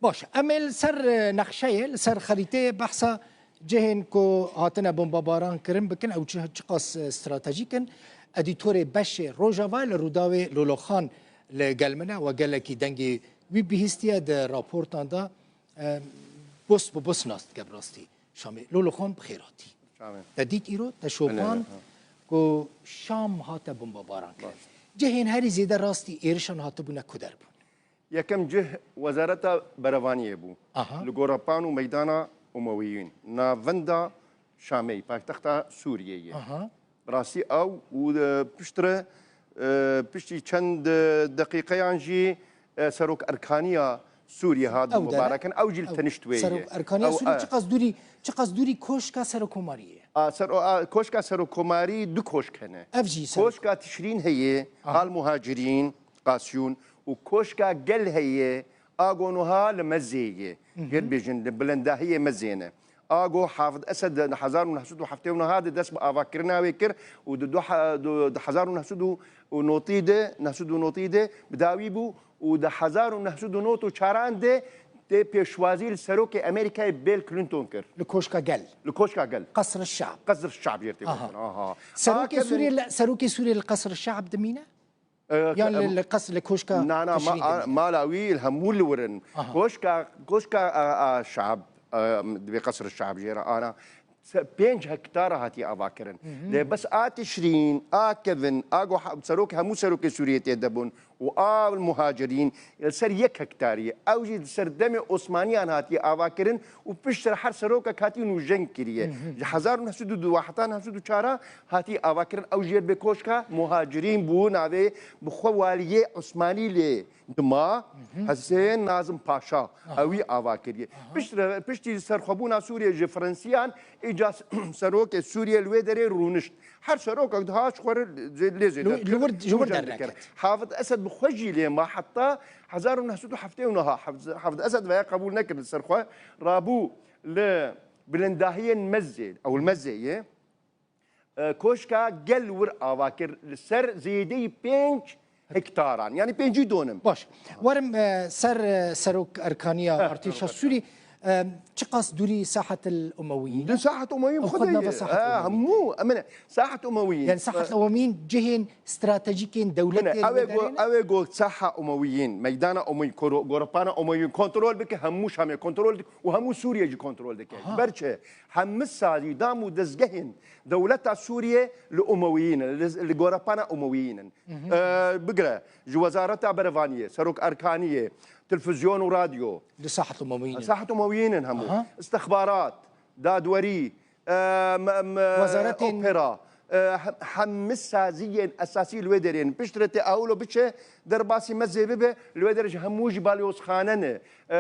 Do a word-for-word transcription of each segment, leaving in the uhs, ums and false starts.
Baş, em ê li ser, e, nexşeyê, li ser xerîteyê behsa cihên ku hatine bombebaran kirin bikin, ew çi, çiqas, e, stratejîk in. Edîtorê beşê Rojava li Rûdawê Lolo Xan li gel min e, we gelekî dengê wî bihîstiye di raportan de, e, bos bi bos nas dike bi rastî. Şamê, Lolo Xan, bi xêr hatî. Şamê. Te dît îro, te şopand Belê, ha. ku Şam hate bombebaran kirin. Baş. Cihên herî zêde rastî êrişan hatibûne ku der bûn? Yekem cih Wezareta Berevaniyê bû. Aha. Li Gorepan û Meydana Umewiyîn. Navenda Şamê, paytexta Sûriyê ye. Aha. Bi rastî ew û, e, piştre, e, piştî çend, e, deqîqeyan jî, e, Serok Erkaniya Sûriyê hat Ew dere. mubarekin. Ew jî li Ew. tenişt wê ye. Serok Erkaniya Ew, Sûriyê e. çiqas dûrî, çiqas dûrî koşka Serokkomariyê ye? A, ser, a, koşka Serokkomarî du koşk hene. Ev jî Serok- Koşka Tişrîn heye, Aha. Al Muhacirîn, Qasiyûn û Koşka Gel heye, a ku niha li Mezê ye. Hı hı. Gel bêjin, li bilindahiyê Mezê ne. A ku Hafid Esed di hezar û neh sed û heftê û neh de dest bi avakirina wê kir û di du he-, du-, di hezar û neh sed û notî de, neh sed û notî de bi dawî bû û di hezar û neh sed û nod û çaran de tê pêşwazî li Serokê Amerîkayê Bill Clinton kir. Li Koşka Gel. Li Koşka Gel. Qasr Şab. Qasr Şab jê tê Aha. gotin. Aha. Serokê A kevin- Sûriyê li, Serokê Sûriyê li Qasr Şab dimîne? E, Yan ke- li, li qes-, li koşka Na, na, ma-, Tişrîn a-, dimîne? mala wî li hemû li wir in. Aha. Koşka, koşka a, a, şab, e, divê qesr şab jê re ana se-, pênc hektara hatiye avakirin. Hı hı. Lê bes a Tişrîn, a kevin, a go ha-, serok, hemû serokê Sûriyê tê de bûn û a muhacirîn li ser yek hektarî ye. Ew jî di ser demê Osmaniyan hatiye avakirin û piştre her serokek hatî nûjen kiriye. Hı hı. Ji hezar û neh sed û du heta neh sed û çar hatî avakirin. Ew jê bê koşka muhacirîn bû, navê bi xwe waliyê Osmanî lê dima, Hı hı. Hesên Nazim Paşa. Aha. Ew wî ava kiriye. Aha. Piştre, piştî serxwebûna Sûriyê ji Fransiyan, îca serokê Sûriyê li wê derê rûnişt. Her serokek diha ji xwe re lê zêde Li, li wir, ji wir dikir. Hafid Esed bi xwe jî lê ma heta hezar û neh sed û heftê û neh. Hafid, Hafid Esed veya qebûl nekir li ser xwe. Rabû li bilindahiyên Mezê, ew li Mezê ye. E, koşka gel wir ava kir li ser zêdeyî pênc hektaran. Yani pêncî donim. Baş. Werim, e, ser, e, Serok Erkaniya Heh, Artêşa Serok Sûrî, e, çiqas dûrî Sahet el Umewiyîn? Di Sahet Umewiyîn Ew xwe xwe de nava ye. Sahet Ha, Umewiyîn. Hemû, emine, Sahet Umewiyîn. Yani Sahet E, Umewiyîn cihên stratejîkên dewletê Mine, ew ê go-, ew ê go Saha Umewiyîn, meydana Umewiyîn, koro-, gorepana Umewiyîn kontrol bike, hemû Şamê kontrol dike û hemû Sûriye jî kontrol dike. Aha. Berçe, hemû sazî, dam û dezgehên dewleta Sûriye li Umewiyîn in, li, li gorepana Umewiyîn in. Hı hı. E, bigire, ji Wezareta Berevaniyê, Serok Erkaniyê, televizyon û radyo. Li Sahet Umewiyîn in. Sahet Umewiyîn in hemû. Aha. Istixbarat, dadwerî, e, me, me, Wezaretên opera, e, hem, hemû saziyên esasî li wê derê in. Piştre tê awlo biçe, derbasî Mezê bibe, li wê derê ji hemû jî balyozxane ne. E, e,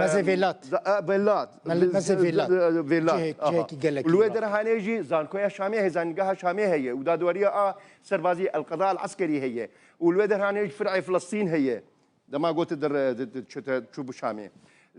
Mezê Velat. Za-, e, Velat. Mel-, Mezê Velat. Velat. Cihek-, Aha. Cihekî gelekî Li wê mezin. derhanê jî zankoya Şamê heye, zanîngeha Şamê heye û dadweriya a serbazî El-Qeda El-Eskerî heye û li wê derhanê jî fir'ê Filistîn heye. Dema gote der, de, de, çete çû bi Şamê.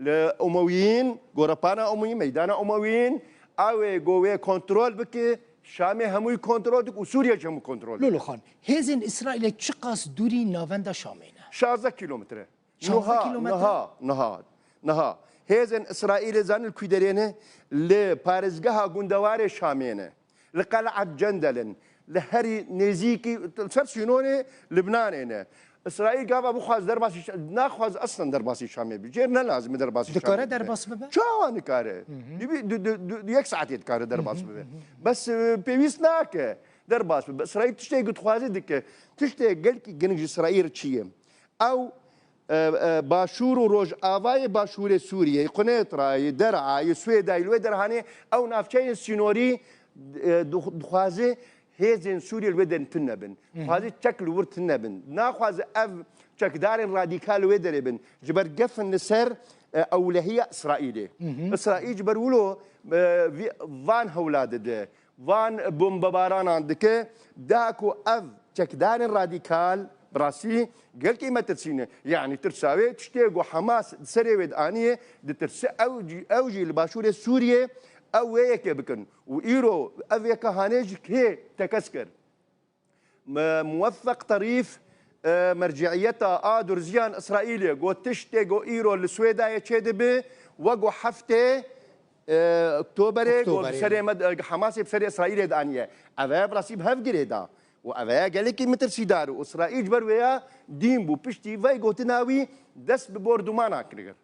Li Umewiyîn, gorepana Umewiyîn, meydana Umewiyîn, ew ê go wê kontrol bike, Şamê hemûyî kontrol dike û Sûriye jî hemû kontrol dike. Lolo Xan, hêzên Îsraîlê çiqas dûrî navenda Şamê ne? Şazdeh kîlometre. Şazdeh Niha, kîlometre? niha, niha, niha. Hêzên Îsraîlê zanî li ku derê ne? Li parêzgeha gundewarê Şamê ne. Li Qel'et Cendel in. Li herî nêzîkî, li ser sînorê Libnanê ne. Îsraîl gava bixwaz derbasî Şa-, naxwaz eslen derbasî Şamê bi. Jêr ne lazim e derbasî Şamê Dikare bibe. derbas bibe? Çawa nikare? Hı hı. Di, di, di, di, di yek saetê dikare derbas Hı hı, bibe. hı hı. Bes, e, pêwîst nake derbas bibe. Îsraîl tiştê ku dixwaze dike. Tiştê gelkî giring ji Îsraîl çi ye? Ew, e, e, başûr û rojavayê başûrê Sûriyeyê, Qunetrayê, Derayê, Swêdayê, li wê derhanê ew navçeyên sînorî, e, dix-, dixwaze hêzên Sûriyê li wê derê tune bin. Hı hı. Dixwaze çek li wir tune bin. Naxwaze ev çekdarên radîkal li wê derê bin. Ji ber gefin li ser, e, ewlehiya Îsraîlê. Hı hı. Îsraîl ji ber wilo, e, vî-, van hewla dide. Van bombebaranan dike, da ku ev çekdarên radîkal bi rastî gelkî metirsîne. Yanî tirsa wê tiştê ku Hamas di serê wê de aniye, ditirse ew jî, ew jî li başûrê Sûriyê ew wê yekê bikin. Û îro ev yeka hanê ji kê tekez kir? Me-, Muweffeq Terîf, e, merciyeta a durziyan Îsraîlê, got tiştê go îro li Swêdayê çêdibi, wek go heftê, e, Oktoberê, go Oktoberê. Bi serê me, e, Hamasê bi serê Îsraîlê daniye. Ev e bi rastî bi hev girê da. Û ev e gelekî mitirsîdar û Îsraîl ji ber wê ya dîn bû. Piştî vey gotina wî dest bi bordûmana kir.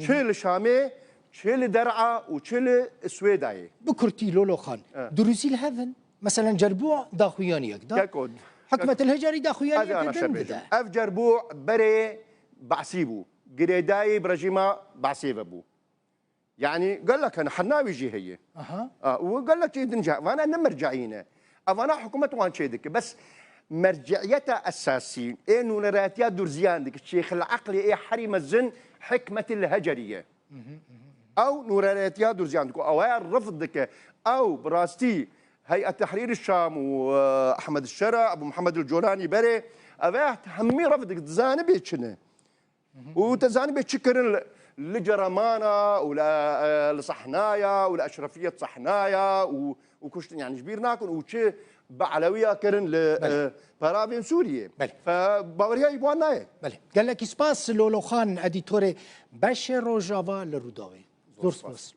Çi li Şamê, çi li Der'a û çi li Swêdayê. Bi kurtî, Lolo Xan, Evet. duruzî li hev in. Meselen, Cerbû daxuyaniyek da. Keko, Hikmet el Hecerî daxuyaniyek din bide. Ev Cerbû berê Basî bû. Girêdayî bi rejîma Basê ve bû. Yani gelek hene, hena wî jî heye. Aha. A, û gelek jî din ca-, vana ne merceî ne. Evana hikûmet wan çê dike. Bes merceiyeta esasî, ê nûneratiya durziyan dike. Şêxil eqlê ê herî mezin Hikmet el Heceriye. Ew nûneratiya durziyan dike. Ew ya rifd dike. Ew bi rastî Heyet Tehrîr Şam û, e, Ehmed Şera, Ebu Muhammed el Colanî berê. Ev ya hemî rifd dike. Dizanibê çi ne. Û te zanîbê çi kirin li, li Cereman a û li, e, li Sehnaya û li Eşrefiyet Sehnaya û, û kuştin, yani ji bîr nakin û çi bi Elewiya kirin li, Belê. e, peravên Sûriyê. Belê. Fe baweriya wan nayê. Belê. Gelekî spas Lolo Xan, edîtorê Beşê Rojava li Rûdawê. Zor spas.